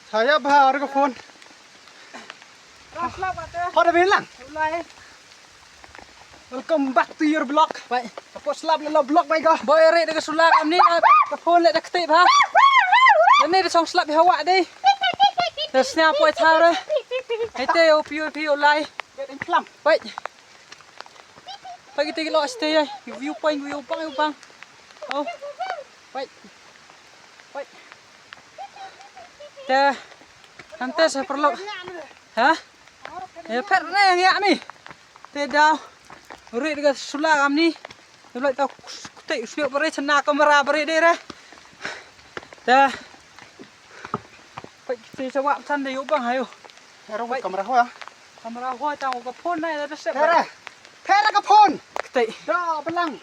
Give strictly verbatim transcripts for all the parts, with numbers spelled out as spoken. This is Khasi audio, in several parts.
Saya ba ar ka phone. Ras lap ate. Hot abin lang. Ulai. Welcome back to your vlog. Bai. Ka pok slap le lo vlog bai go. Boy re de ka sula kam ni na ka phone le da kti ba. Ni de song slap ha wa de. Da snya poi thare. Ite o piu piu lai. Get in klam. Bai. Bai kiti lo stay ai. View point view bang view bang. Oh. Bai. Bai. Te. Ante sa paralok. Ha? Ya pher ne yang ya mi. Te daw. Ri de ka sula kam ni. Te blai tau kutei sniok bari chana kamera bari de re. Te. Bai kiti sa wa chan de yo bang hayo. Hero bai kamera ho ya. Kamera ho tang ka phone na da se. Pher. Pher ka phone. Kutei. Da belang.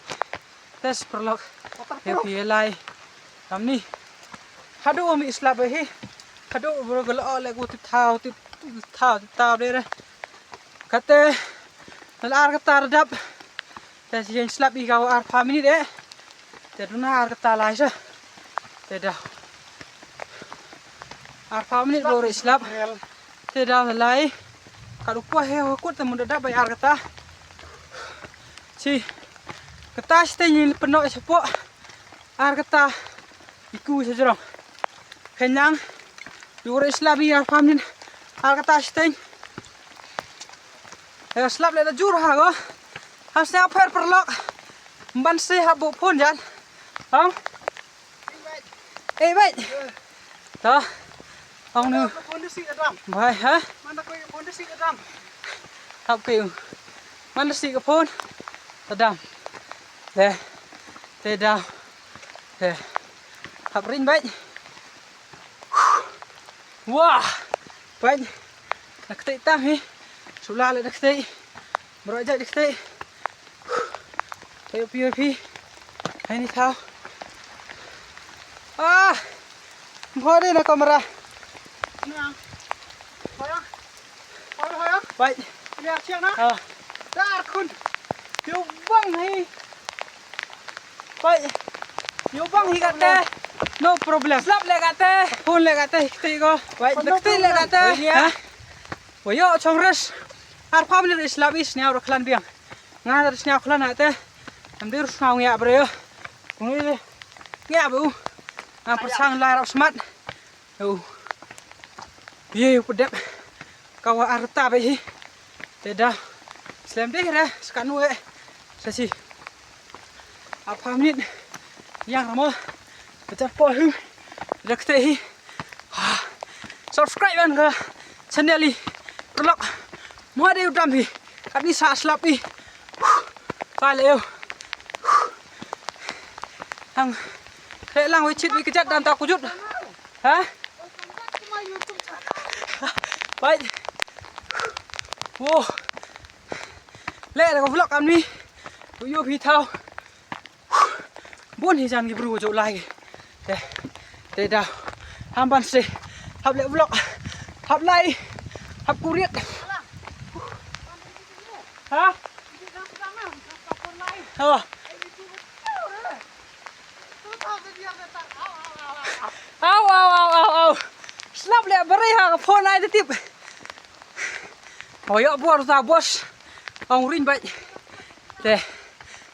Tes perlok. Waterproof. He pi lai. Kam ni. Hadu mi slap hi. Hadu bro gelo le ku ti thau ti thau ti thau de re. Kate. Nal ar ka tar dap. Te si yen slap i ka ar pha minit eh. Te duna ar kata lai sa. Te da. Ar pha minit bro re slap. Te da lai. Ka du poi he ho kut te mun da bai ar kata. Si. Kata si te nyin peno sa po. Ar kata. Iku sa jrong. Kenyang. Yu re slap i ar pha minit. Ar kata si te. Eh, slap le da jur ha go. Ha snya pher perlok. Ban se ha bu phone jan. Hong. Eh, bai. Ta. Hong nu. Phone si adam. Bai ha. Mana ko phone si adam. Hap ke. Mana si ka phone. Adam. Le. Te da. Le. Hap ring bai. Wah. Bai. Nak tei tam hi. Sula le nak tei. Bro jai nak tei. Phi phi phi. Hai ni thau. Ah. Bhori na kamera. Bai. Bai. Ah. Dar khun. Yo bang hi. Bai. Yo bang hi kate. No problem. Slap le kate. Phone le kate. Kti ko. Bai. Kti le kate. Ha? Wa yo chong res. Ar pha minit slap is ne ar khlan biang. Nga da sñiaw khlan ha te. Am dir sñiaw ngi abra yo. Ngi ngi abu. Nga persang lai rap smat. Yo. Ye yo pedep. Kawa arta be hi. Te da. Slem de re. Skanu e. Sasi. Apa minit. Yang ramo. Pecah po hu. Rekte hi. Subscribe wan ka channel i. Relok. Mo de u dam hi. Kat ni sa slap i. Sa le yo. Hang. Kre lang wi chit wi kejat dan ta kujut. Ha? Bai. Wo. Le le ko vlog am ni. Yo phi thau. Bun hi jan ki bru jo lai. Te. Te da. Ham ban se. Hap le vlog. Hap lai. Hap kurit. Ha? Ha. Au au au au au. Slap le bari ha phone ai tip. Hoyo bor za bos. Ong ring bai. Te.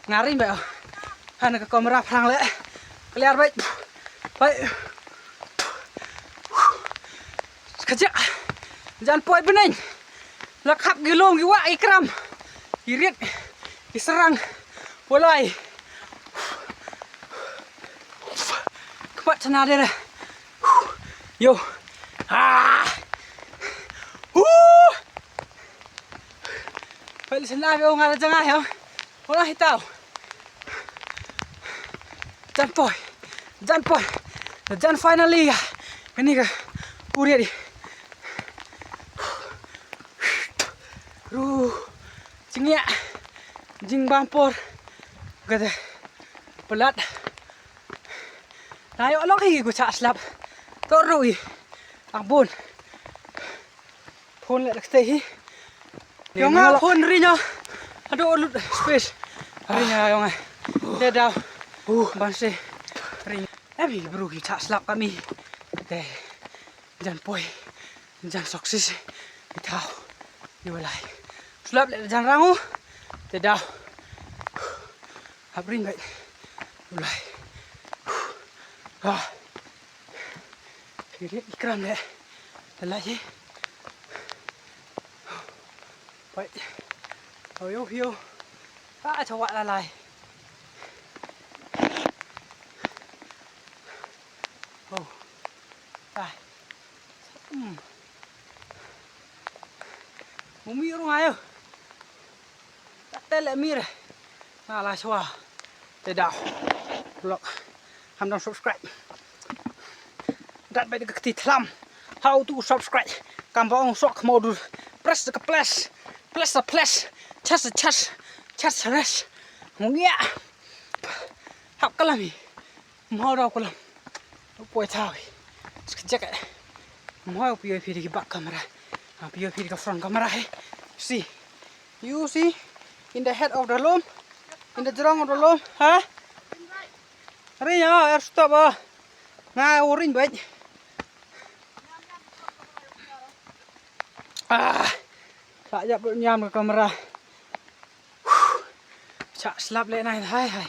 Nga ring bai. Han ka kamera phrang le. Clear bai. Bai. Kajak. Jan poi beneng. La khap gi long gi wa i kram. I rit. I serang. Polai. Kpat sana dere. Yo. Ah. Huh. Pali sana be ngar janga yo. Wala hitau. Jan poi. Jan poi. Jan finally ya. Ini ka. Uri di. Ru. Jingya. Jingbam por. Gada. Pelat. Na yo lok hi gu cha slap. To rui. Ang bun. Phone le lak stay hi. Yong nga phone ri nya. Ado lut space. Ri nya yong nga. Te daw. Ban se. Ri. Em hi bru hi cha slap kami. Te. Jan poi, jan success. Itaw. Yu lai. Slap le jan rangu. Te daw. Hap ring bai. Yu lai. Ah. Kiri ikram le. Te lai ye. Bai. Oh, yo, yo. Ah, chawa la lai. Oh. Ai. Hmm. Mumi rung ayo. Tele mir. Na la chawa. Te daw. Lok. Ham dong subscribe. Dat bai ka kti thlam. How to subscribe. Kam ba ong sok mo du. Press the plus. Press the plus. Chas the chas. Chas the rest. Mungia. Hap kalami. Mo daw kalam. Poi thawi. Skajek. Mo pio phi di back camera. Pio phi di front camera he. See. You see. In the head of the loom. In the jrong of the loom. Ha? Ri ya er stop ah. Nga urin bai. Ah. Sa ya pun nyam ka kamera. Sa slap le nai hai hai.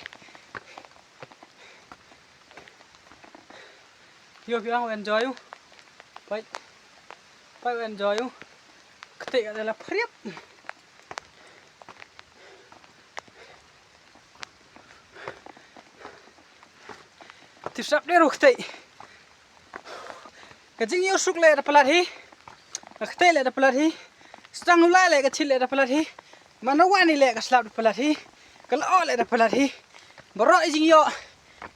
Yo yo ang enjoy u. Bai. Bai enjoy u. Kete ka la priap. Ti sap de ruk tei. Ka jingïoh suk le da palat hi. Ka ktei le da palat hi. Stang u lai le ka chil le da palat hi. Mano wani le ka slap da palat hi. Ka la o le da palat hi. Baro i jingïoh.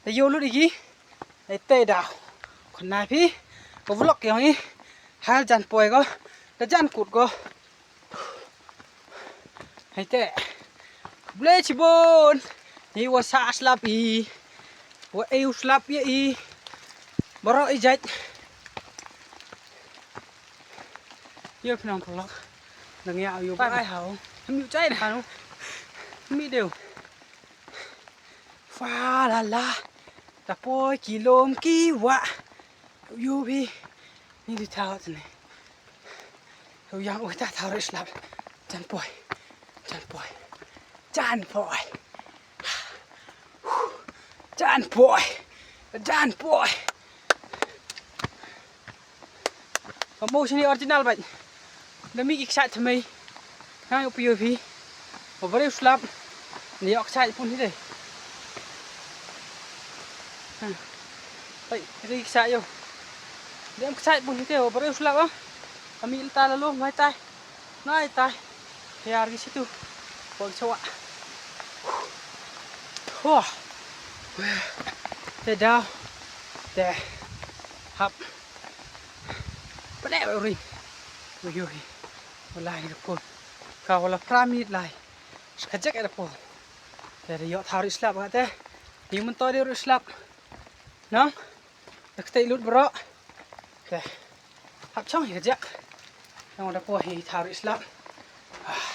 Da ïoh lut i gi. Ai te da. Khun nai phi. Ka vlog yong i. Hal jan poi ko. Da jan kut ko. Hai te. Ble chibon. Ni wa sa slap i. Wa e u slap ya i. Baro i jait. Yo pnang pulak. Nang ya yo ba ai hau. Mi chai na hanu. Mi deu. Fa la la. Ta poi ki lom ki wa. Yo bi. Ni di thaw tne. Hu yang ui ta thaw ri slap. Jan poi. Jan poi. Jan poi. Jan poi. Jan poi. Ka mo sini original bai. Da mi ki ksa tmei. Nang yu pi yu pi. Ba bari slap. Ni yok chai pun hi dei. Pai, ri ksa yo. Dem ksa pun hi dei, ba bari slap ah. Ami ta la lo, mai tai. Nai tai. Yar gi situ. Pon chawa. Ho. Te da. Te. Hap. Pale ri. Ui ui. Wala ni ka pun. Ka wala pramit lai. Skajek ada pun. Te da yok thaw ri slap ka te. Ni mun to di ri slap. Nang. Da ktei lut bro. Te. Hap chong hi ka jak. Nang da po hi thaw ri slap. Ah.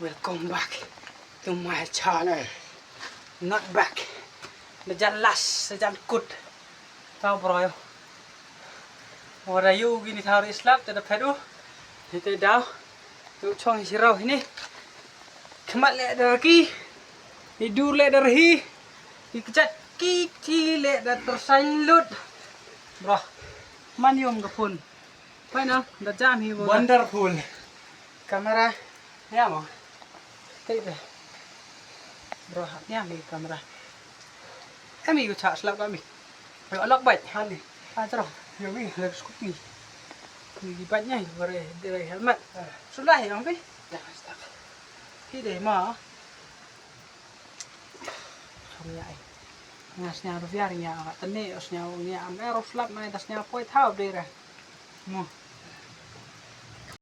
Welcome back to my channel. Not back. Da jan las, da jan kut. Tau bro yo. Ora yu gini thaw ri slap te da phet u. Hi te daw. Yu chong hi rau hini. Khmat le da ki. Hi dur le da hi. Hi kchat ki ki le da tersain lut. Bro. Man yom ka phone. Pai na da jam hi bo. Wonderful. Camera. Ya mo. Tei be. Bro ha ya mi camera. Ami ku cha slap kami. Yo lak bai. Hani. Ha tro. Yo mi le scooty. Ni di bai nyai bare dire helmet. Sudah ya ambi. Ya stop. Hi dei ma. Song ya ai. Nga snya rupiah nya ka tene snya nya am ero slap mai ta snya poi thau dire. Mo.